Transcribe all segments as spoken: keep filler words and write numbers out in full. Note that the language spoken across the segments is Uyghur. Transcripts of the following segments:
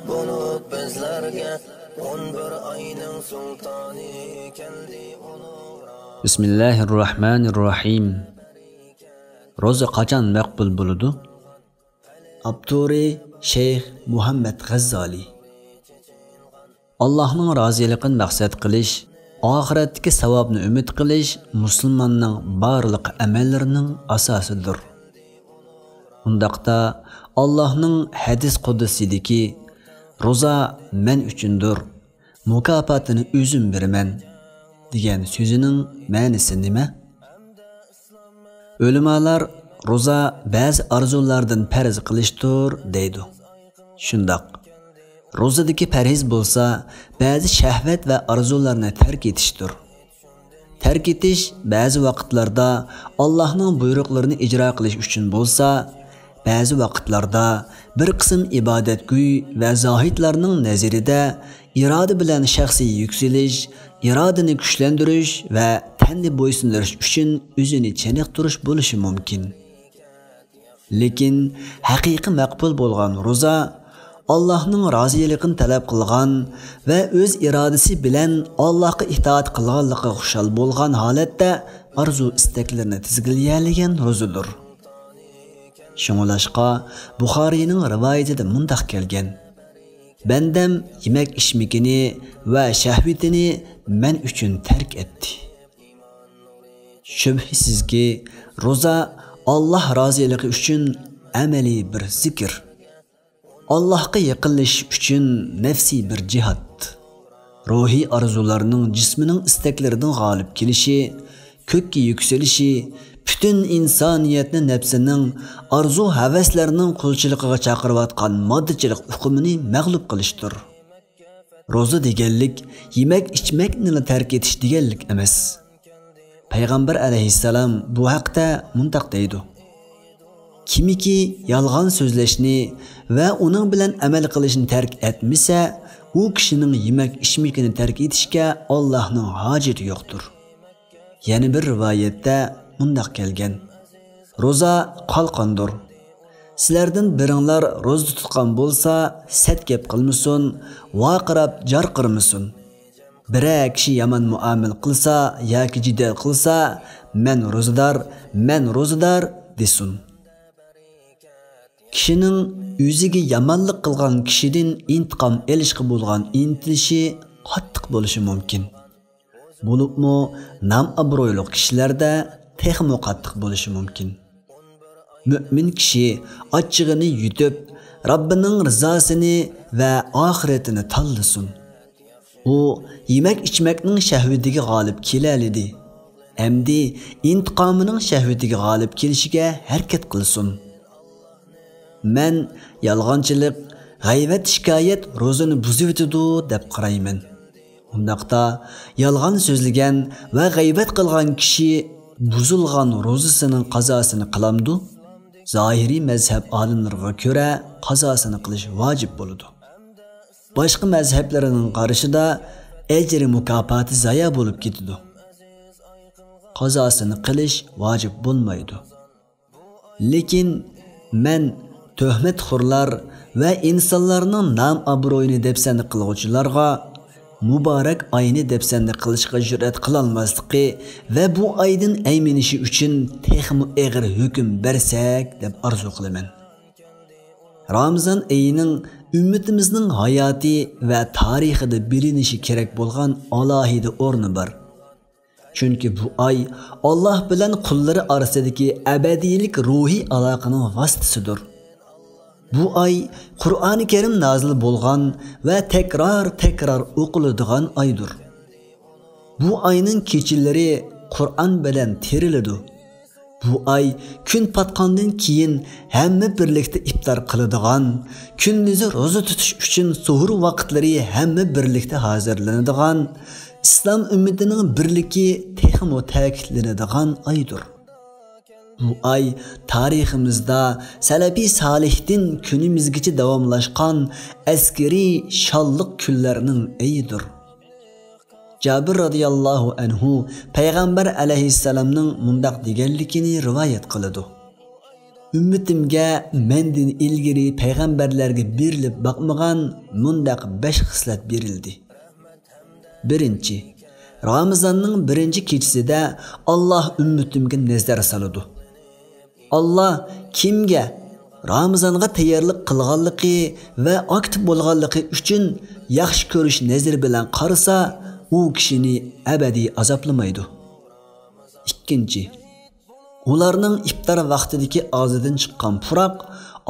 بولۇپ بىزلەرگە، ئون بىر ئاينىڭ سۇلتانى كەلدى ئۇلۇغ راز. بىسمىللاھىرراھمانىرراھىم. روزا قاچان مەقبۇل بولىدۇ؟ ئاپتورى شەيخ مۇھەممەد غەززالى. ئاللاھنىڭ رازىلىقىنى مەقسەت قىلىش، ئاخىرەتتىكى ساۋابنى ئۈمىد قىلىش مۇسۇلماننىڭ بارلىق ئەمەللىرىنىڭ ئاساسىدۇر. ئۇنداقتا، ئاللاھنىڭ ھەدىس قۇدسىدىكى، «روزا مەن ئۈچۈندۇر، مۇكاپاتىنى ئۆزۈم بېرىمەن» دېگەن سۆزىنىڭ مەنىسى نېمە؟ ئۆلىمالار، روزا بەزى ئارزۇلاردىن پەرز قىلىشتۇر دەيدۇ. شۇنداق. روزىدىكى پەرھىز بولسا، بەزى شەھۋەت ۋە ئارزۇلارنى تەرك ئېتىشتۇر. تەرك ئېتىش بەزى ۋاقىتلاردا ئاللاھنىڭ بۇيرۇقلىرىنى ئىجرا قىلىش ئۈچۈن بولسا، بەزى ۋاقىتلاردا بىر قىسىم ئىبادەتگۈي ۋە زاھىدلارنىڭ نەزىرىدە ئىرادە بىلەن شەخسىي يۈكسىلىش، ئىرادىنى كۈچلەندۈرۈش ۋە تەننى بويسۇندۇرۇش ئۈچۈن ئۆزىنى چېنىقتۇرۇش بولۇشى مۇمكىن. لېكىن ھەقىقىي مەقبۇل بولغان روزا، ئاللاھنىڭ رازىلىقىنى تەلەپ قىلغان ۋە ئۆز ئىرادىسى بىلەن ئاللاھقا ئىتائەت قىلغانلىقىغا خۇشال بولغان ھالەتتە ئارزۇ-ئىستەكلىرىنى تىزگىنلىيەلىگەن روزىدۇر. شۇڭلاشقا، بۇخارىينىڭ رىۋايىتىدە مۇنداق كەلگەن: «بەندەم يېمەك-ئىچمىكىنى ۋە شەھۋىتىنى مەن ئۈچۈن تەرك ئەتتى.» شۈبھىسىزكى، روزا ئاللاھ رازىلىقى ئۈچۈن ئەمەلىي بىر زىكىر، ئاللاھقا يېقىنلىشىش ئۈچۈن نەپسىي بىر جىھاد. روھىي ئارزۇلارنىڭ جىسمىنىڭ ئىستەكلىرىدىن غالىب كېلىشى، كۆككە يۈكسىلىشى، پۈتۈن ئىنسانىيەتنى نەپسىنىڭ ئارزۇ-ھەۋەسلىرىنىڭ قۇلچىلىقىغا چاقىرىۋاتقان ماددىچىلىق ئۇقۇمىنى مەغلۇپ قىلىشتۇر. روزا دېگەنلىك يېمەك-ئىچمەكنىلا تەرك ئېتىش دېگەنلىك ئەمەس. پەيغەمبەر ئەلەيھىسسالام بۇ ھەقتە مۇنداق دەيدۇ: «كىمكى يالغان سۆزلەشنى ۋە ئۇنىڭ بىلەن ئەمەل قىلىشنى تەرك ئەتمىسە، ئۇ كىشىنىڭ يېمەك-ئىچمىكىنى تەرك ئېتىشكە ئاللاھنىڭ ھاجىتى يوقتۇر.» يەنە بىر رىۋايەتتە مۇنداق كەلگەن: «روزا قالقاندۇر. سىلەردىن بىرىڭلار روزا تۇتقان بولسا، سەت گەپ قىلمىسۇن، ۋارقىراپ جارقىرىمىسۇن. بىرەر كىشى يامان مۇئامىلە قىلسا ياكى جېدەل قىلسا، 'مەن روزىدار، مەن روزىدار' دېسۇن.» كىشىنىڭ ئۆزىگە يامانلىق قىلغان كىشىدىن ئىنتىقام ئېلىشقا بولغان ئىنتىلىشى قاتتىق بولۇشى مۇمكىن. بولۇپمۇ نام-ئابرۇيلۇق كىشىلەردە تېخىمۇ قاتتىق بولۇشى مۇمكىن. مۆمىن كىشى ئاچچىقىنى يۇتۇپ، رەببىنىڭ رىزاسىنى ۋە ئاخىرىتىنى تاللىسۇن. ئۇ يېمەك-ئىچمەكنىڭ شەھۋىتىگە غالىب كېلەلىدى. ئەمدى ئىنتىقامىنىڭ شەھۋىتىگە غالىب كېلىشىگە ھەرىكەت قىلسۇن. مەن يالغانچىلىق، غەيۋەت-شىكايەت روزىنى بۇزۇۋېتىدۇ دەپ قارايمەن. ئۇنداقتا، يالغان سۆزلىگەن ۋە غەيۋەت قىلغان كىشى بۇزۇلغان روزىسىنىڭ قازاسىنى قىلامدۇ؟ زاھىرىي مەزھەپ ئالىملىرىغا كۆرە، قازاسىنى قىلىش ۋاجىپ بولىدۇ. باشقا مەزھەپلەرنىڭ قارىشىدا، ئەجرى مۇكاپاتى زايا بولۇپ كېتىدۇ. قازاسىنى قىلىش ۋاجىپ بولمايدۇ. لېكىن مەن تۆھمەتخورلار ۋە ئىنسانلارنىڭ نام-ئابرۇيىنى دەپسەندە قىلغۇچىلارغا مۇبارەك ئاينى دەپسەندە قىلىشقا جۈرئەت قىلالماسلىقى ۋە بۇ ئايدىن ئەيمىنىشى ئۈچۈن تېخىمۇ ئېغىر ھۆكۈم بەرسەك دەپ ئارزۇ قىلىمەن. رامىزان ئېيىنىڭ ئۈممىتىمىزنىڭ ھاياتى ۋە تارىخىدا بىلىنىشى كېرەك بولغان ئالاھىدە ئورنى بار. چۈنكى بۇ ئاي ئاللاھ بىلەن قۇللىرى ئارىسىدىكى ئەبەدىيلىك روھىي ئالاقىنىڭ ۋاسىتىسىدۇر. بۇ ئاي قۇرئانى كەرىم نازىل بولغان ۋە تەكرار-تەكرار ئوقۇلىدىغان ئايدۇر. بۇ ئاينىڭ كېچىلىرى قۇرئان بىلەن تېرىلىدۇ. بۇ ئاي كۈن پاتقاندىن كېيىن ھەممە بىرلىكتە ئىپتار قىلىدىغان، كۈندۈزى روزا تۇتۇش ئۈچۈن سوھۇر ۋاقىتلىرى ھەممە بىرلىكتە ھازىرلىنىدىغان، ئىسلام ئۈممىتىنىڭ بىرلىكى تېخىمۇ تەكىتلىنىدىغان ئايدۇر. بۇ ئاي تارىخىمىزدا سەلەپى سالىھتىن كۈنىمىزگىچە داۋاملاشقان ئەسكىرىي شانلىق كۈنلەرنىڭ ئېيىدۇر. جابىر رازىياللاھۇ ئەنھۇ پەيغەمبەر ئەلەيھىسسالامنىڭ مۇنداق دېگەنلىكىنى رىۋايەت قىلىدۇ: ئۈممىتىمگە مەندىن ئىلگىرى پەيغەمبەرلەرگە بېرىلىپ باقمىغان مۇنداق بەش خىسلەت بېرىلدى. بىرىنچى، رامىزاننىڭ بىرىنچى كېچىسىدە ئاللاھ ئۈممىتىمگە نەزەر سالىدۇ. ئاللاھ كىمگە رامىزانغا تەييارلىق قىلغانلىقى ۋە ئاكتىپ بولغانلىقى ئۈچۈن ياخشى كۆرۈش نەزىرى بىلەن قارىسا، ئۇ كىشىنى ئەبەدىي ئازابلىمايدۇ. ئىككىنچى، ئۇلارنىڭ ئىپتار ۋاقتىدىكى ئاغزىدىن چىققان پۇراق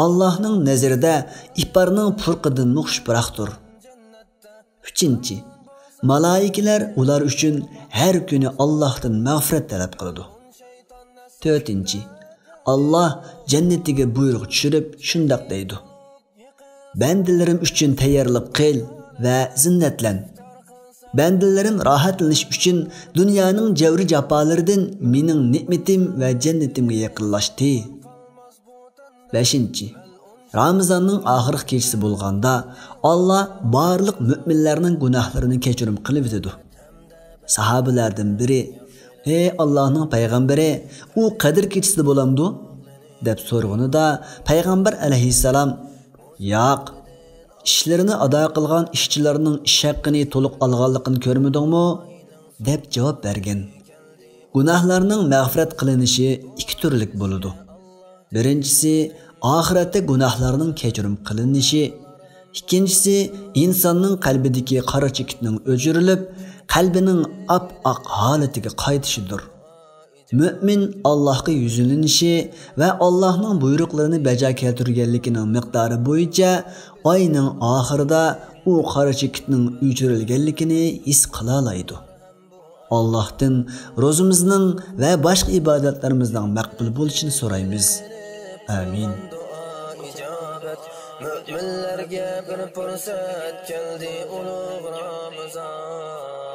ئاللاھنىڭ نەزىرىدە ئىپارنىڭ پۇرىقىدىنمۇ خۇشپۇراقتۇر. ئۈچىنچى، مالائىكىلەر ئۇلار ئۈچۈن ھەر كۈنى ئاللاھتىن مەغپىرەت تەلەپ قىلىدۇ. تۆتىنچى، ئاللاھ جەننىتىگە بۇيرۇق چۈشۈرۈپ شۇنداق دەيدۇ: بەندىلىرىم ئۈچۈن تەييارلىق قىل ۋە زىننەتلەن. بەندىلىرىم راھەتلىنىش ئۈچۈن دۇنيانىڭ جەۋرى جاپالىرىدىن مېنىڭ نېمىتىم ۋە جەننىتىمگە يېقىنلاشتى. بەشىنچى، رامىزاننىڭ ئاخىرقى كېچىسى بولغاندا، ئاللاھ بارلىق مۆمىنلەرنىڭ گۇناھلىرىنى كەچۈرۈم قىلىۋېتىدۇ. ساھابىلەردىن بىرى: «ئەي ئاللاھنىڭ پەيغەمبىرى، ئۇ قەدىر كېچىسىدە بولامدۇ؟» دەپ سورىغىنىدا، پەيغەمبەر ئەلەيھىسسالام: «ياق، ئىشلىرىنى ئادا قىلغان ئىشچىلارنىڭ ئىش ھەققىنى تولۇق ئالغانلىقىنى كۆرمىدىڭمۇ؟» دەپ جاۋاب بەرگەن. گۇناھلارنىڭ مەغپىرەت قىلىنىشى ئىككى تۈرلۈك بولىدۇ. بىرىنچىسى، ئاخىرەتتە گۇناھلارنىڭ كەچۈرۈم قىلىنىشى. ئىككىنچىسى، ئىنساننىڭ قەلبىدىكى قارا چېكىتنىڭ ئۆچۈرۈلۈپ، قەلبىنىڭ ئاپئاق ھالىتىگە قايتىشىدۇر. مۆمىن ئاللاھقا يۈزلىنىشى ۋە ئاللاھنىڭ بۇيرۇقلىرىنى بەجا كەلتۈرگەنلىكىنىڭ مىقدارى بويىچە ئاينىڭ ئاخىرىدا ئۇ قارا چېكىتنىڭ ئۆچۈرۈلگەنلىكىنى ھېس قىلالايدۇ. ئاللاھتىن روزىمىزنىڭ ۋە باشقا ئىبادەتلىرىمىزنىڭ مەقبۇل بولۇشىنى سورايمىز. ئامىن. مۆمىنلەرگە بىر پۇرسەت كەلدى ئۇلۇغ رامىزان.